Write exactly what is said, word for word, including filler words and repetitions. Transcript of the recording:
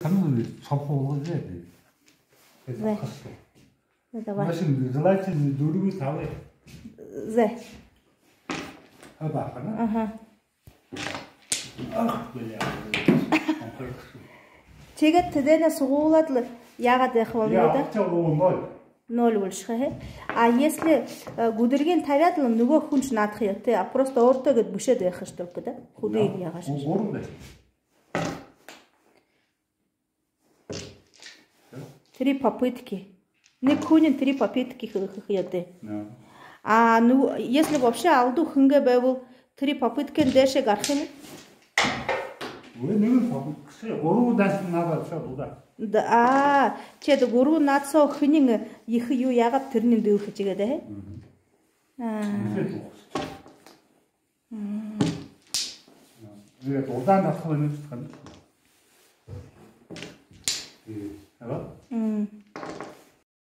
Там сохуулга зэ. Зэ. Ну, давай. Машин желательно дөрвы, табы. Зэ. А, баха, да? Ага. Ах, бля. Тиигээд тэдэнээ сугуулаад лэ яагаад байха болоно даа? Ноль болошохо, хэ? А если, э, гүдэргынь табяад лэ, нүгөө хүншни наадаха ёһотой, а просто өөртөө гээд бэшээд байха ш только, да? Худые яагааш. Гурбан. Три попытки. Нэгэ хүниинь три попытки хэ-, хэхэ ёһотой. А, ну, если вообще алдуу хэнгээ байбал, три попыткын дээшээ гараха юм гү? Үгы, нэгэн попытка. Гурбан наадаа, наадаа, всё, даа. Да, а, тиигээд гурбан наадаа соо хэниинь ехэ юу яагаад, тэрэниинь диилхэ тиигээд, хэ? Мгм. А. Нэгэ удаан наадаха юм гү? Алло?